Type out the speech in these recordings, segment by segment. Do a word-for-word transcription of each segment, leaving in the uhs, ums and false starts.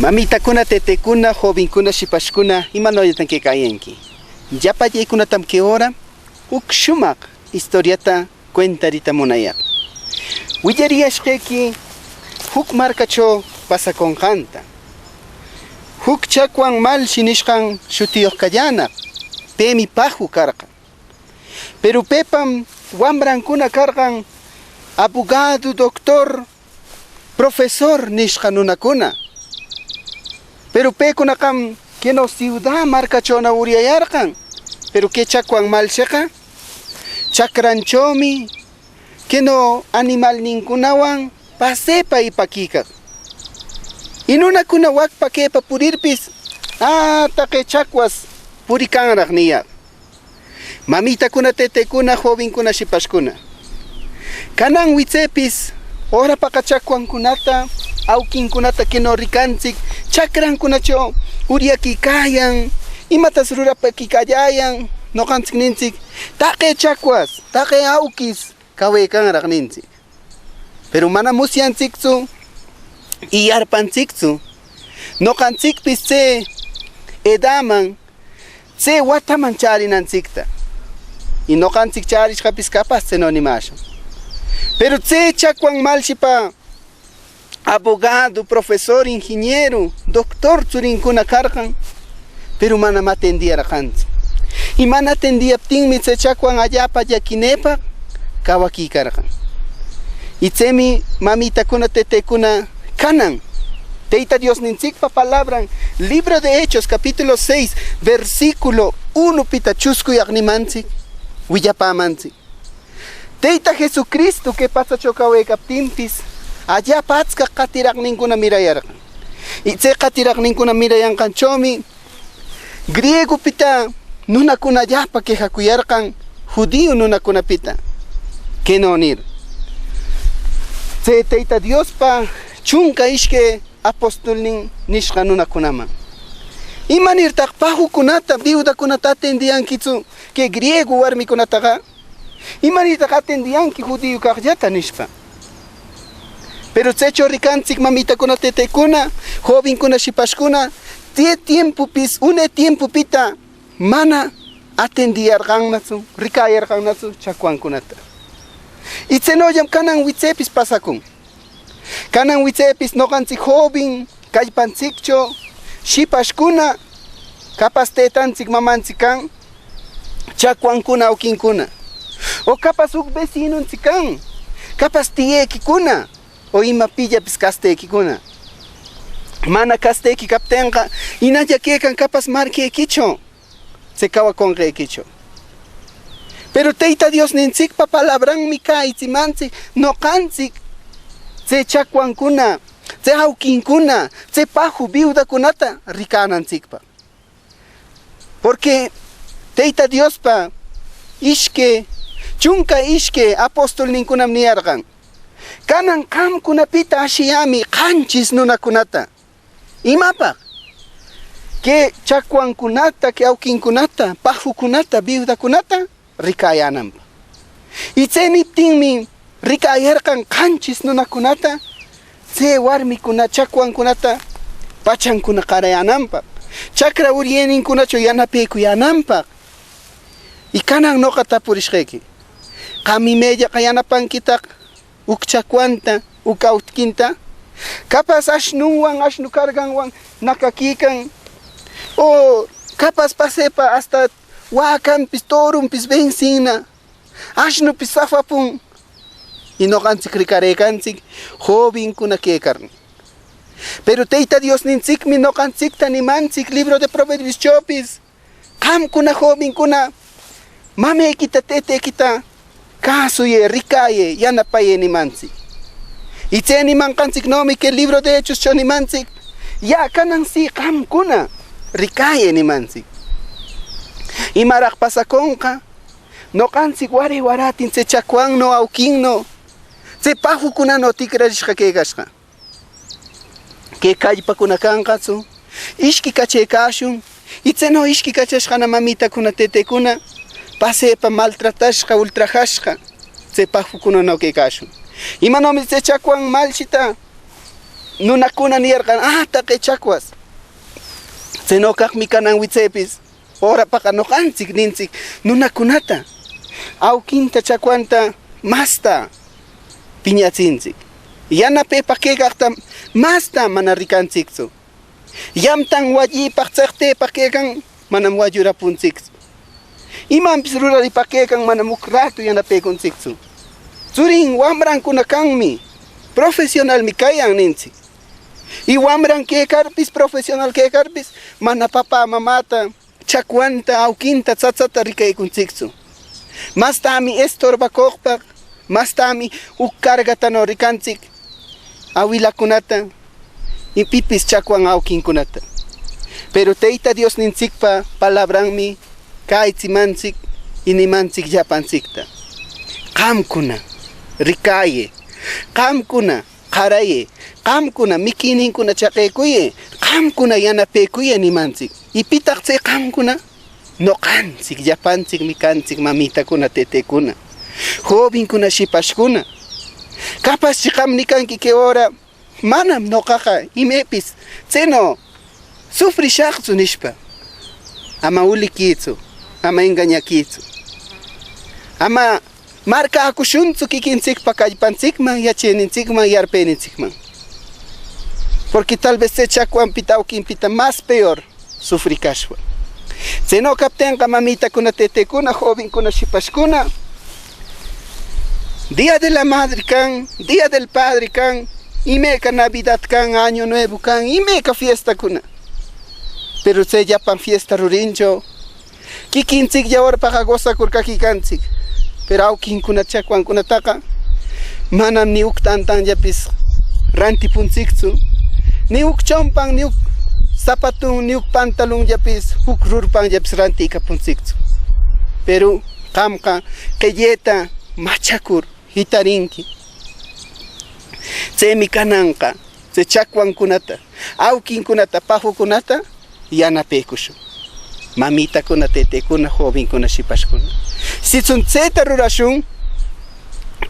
Mamitakuna, tetekuna, jovenkuna, shipashkuna, ¿imanollataq quecayanqui? Llapallecunatam que hora juc shumaq historiata cuentarita munayaq. Willariyashqequi juc marcacho pasaconqanta. Juc Chacwan Malshi nishqan shutiyoq callanaq, pemi paju carqan. Pero pepam wamrancuna carqan abogado, doctor, profesor nishqa nunacuna. Pero pecunaqam queno ciudad marcachona uryayarqan. Pero que Chacwan Malshiqa chacranchomi queno animalnincunawan pasepa y paquicaq. Y nunacuna wacpa quepa purirpis, ah, taqe Chacwas puricanraq niyaq. Mamitakuna, tetekuna, jovenkuna, shipashkuna, canan witsepis orapaqa Chacwancunata, auquincunata queno ricantsic, chacrancunacho uryaquicayan, imatas rurapaquicallayan. Noqantsic nintsic, taqe Chacwas, taqe auquis cawecanraq nintsic. Pero manam musyantsictsu y yarpantsictsu noqantsicpis tse edäman, tse wataman chärinantsicta. Y noqantsic chärishqapis capaz tseno nimäshun. Pero tse Chacwan Malshipa abogado, profesor, ingeniero, doctor tsurincuna carqan, pero manam atendiyarqantsu. Y mana atendiyaptinmi tse Chacwan allapa llaquinepaq cawaquicarqan. Y tsemi, mamitakuna, tetekuna, canan Teyta Diosnintsicpa palabran libro de Hechos capítulo seis versículo unupita chuscuyaq nimantsic, willapämantsic. Teyta Jesucristo que patsacho cawecaptinpis, allapa atscaq qatiraqnincuna mirayarqan. Y tse qatiraqnincuna mirayanqanchomi griegupita nunacuna allapa quejacuyarqan judío nunacunapita, queno nir: Tse Teyta Diospa chunca ishque apostolnin nishqa nunacunaman, ¿imanirtaq pajucunata, viudacunata atendiyanquitsu que griego warmicunataqa? ¿Imanirtaq atendiyanqui judío caqllata? nishpa. Pero tsecho ricantsic, mamitakuna, tetekuna, jovencuna, shipashcuna, tse tiempopis, une tiempopita mana atendiyarqannatsu, ricayarqannatsu chacwancunata. Y tsenollam canan witsepis pasacun. Canan witsepis noqantsic joven callpantsiccho shipashcuna, capaz tetantsic mamantsic can chacwancuna, auquincuna, o capaz juc vecinontsic can, capaz tiyequicuna o ima pillapis castequicuna. Mana castequi captenqa, inalla quecan capaz marquequicho, tse cawaconqequicho. Pero Teyta Diosnintsicpa palabranmi cäyitsimantsic noqantsic tse chacwancuna, tse auquincuna, tse paju viudacunata ricänantsicpaq. Porque Teyta Diospa ishque, chunca ishque apostolnincunam niyarqan: Canan qamcunapita ashiyämi qanchis nunacunata. ¿Imapaq? Que chacwancunata, que auquincunata, pajucunata, viudacunata ricayänanpaq. Y tse niptinmi, ricayarqan qanchis nunacunata, tse warmicuna, chacwancunata pachancuna qarayänanpaq, chacra uryenincunacho yanapecuyänanpaq. Y canan noqa tapurishqequi: ¿Qam imellaqa yanapanquitaq juc chacwanta, juc auquinta? Capaz ashnunwan, ashnu carganwan nacaquican, o capaz pasepa hasta wäcanpis, torunpis vencinna, ashnupis safapun. Y noqantsic ricarecantsic jovencuna quecarnin. Pero Teyta Diosnintsicmi noqantsicta nimantsic libro de Proverbioschopis: Qamcuna jovencuna, mamequita, tetequita cäsuyë, ricayë, yanapayë nimantsic. Y tse nimanqantsicnomi que libro de Hechoscho nimantsic: Ya, canan si qamcuna ricayë nimantsic. ¿Imaraq pasaconqa? Noqantsic ware waratin tse chacwanno, auquinno, tse pajucunano ticrarishqa quecashqa. Que callpacuna canqatsu, ishquicachecashun, y tseno ishquicachashqana mamitakuna, tetekuna pasepa maltratashqa, ultrajashqa tse pajucunano quecashun. Imanomi tse chacwan malshita nunacuna niyarqan: "Ah, taqe chakwas." Tseno caqmi canan witsepis, örapaqa noqantsic nintsic nunacunata, awquinta chakwanta masta piñatsintsic. Yanapepaq quecaqta masta mana ricantsictsu. Yamtan wallipaq tseqtepaq quecan, manam wallurapuntsictsu. Imanpis ruraripaq quecan, manam juc ratu yanapecuntsictsu. Tsurin wamrancuna canmi, profesionalmi cayan nintsic. Y wamran quecarpis, profesional quecarpis, mana papä mamäta, chakwanta, awquinta, tsatsata ricaycuntsictsu. Mastami estorbacoqpaq, mastami juc cargatano ricantsic awilacunata y pipis chacwan awquincunata. Pero Teyta Diosnintsicpa palabranmi cäyitsimantsic y nimantsic llapantsicta: "Qamcuna, ricayë. Qamcuna, qarayë. Qamcuna, miquinincuna chaqecuyë. Qamcuna, yanapecuyë", nimantsic. ¿Y pitaq tse qamcuna? Noqantsic, llapantsicmi cantsic, mamitacuna, tetecuna, jovencuna, shipashcuna. Capazchi qam nicanqui que hora: "Manam noqaqa imepis tseno sufrishaqtsu", nishpa. Ama uliquïtsu, ama engañaquïtsu. Ama marcäcushuntsu quiquintsicpa callpantsicman, yachenintsicman, yarpenintsicman. Porque tal vez tse chacwanpita, awquinpita mas peor sufricashwan. Tseno captenqa, mamitacuna, tetecuna, jovencuna, shipashcuna, Día de la Madre can, Día del Padre can, imeca Navidad can, Año Nuevo can, imeca fiestacuna. Pero tse llapan fiesta rurincho quiquintsiclla orpaqa gosacur caquicantsic. Pero awquincuna chacwancunataqa manam ni uc tantanllapis rantipuntsictsu, ni uc chompan, ni uc zapatun, ni uc pantalunllapis, uc rurpanllapis ranticapuntsictsu. Pero qamqa qelleta machacur jitarinqui. Tsemi cananqa tse chacwancunata, awquincunata, pajucunata yanapecushun. Mamitacuna, tetecuna, jovencuna, shipashcuna. Sitsun tseta rurashun,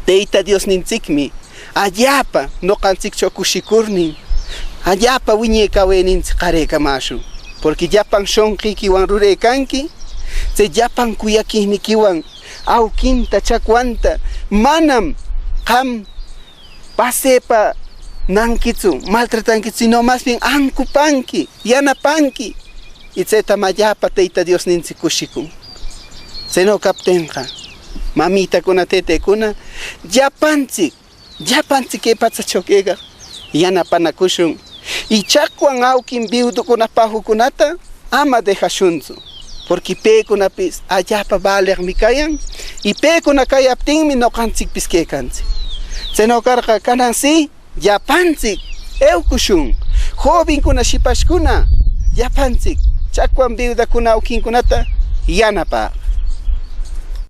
Teyta Diosnintsicmi allapa noqantsiccho cushicurnin, allapa wiñe cawenintsic qarecamäshun. Porque llapan shonqiquiwan rurecanqui, tse llapan cuyaquiniquiwan awquinta, chacwanta manam qam pasepa nanquitsu, maltratanquitsu, sino mas bien ancupanqui, yanapanqui. Y tsetam allapa Teyta Diosnintsic cushicun. Tseno captenqa, mamitacuna, tetecuna, llapantsic, llapantsic que patsacho quecaq yanapanacushun. Y chacwan awquin viuducuna, pajucunata ama dejashuntsu, porque pecunapis allapa valeqmi cayan, y pecuna cayaptinmi noqantsicpis quecantsic. Tseno carqa, canan si, llapantsic eucushun, jovencuna, shipashcuna, llapantsic chacwan viudacuna, awquincunata yanapaq.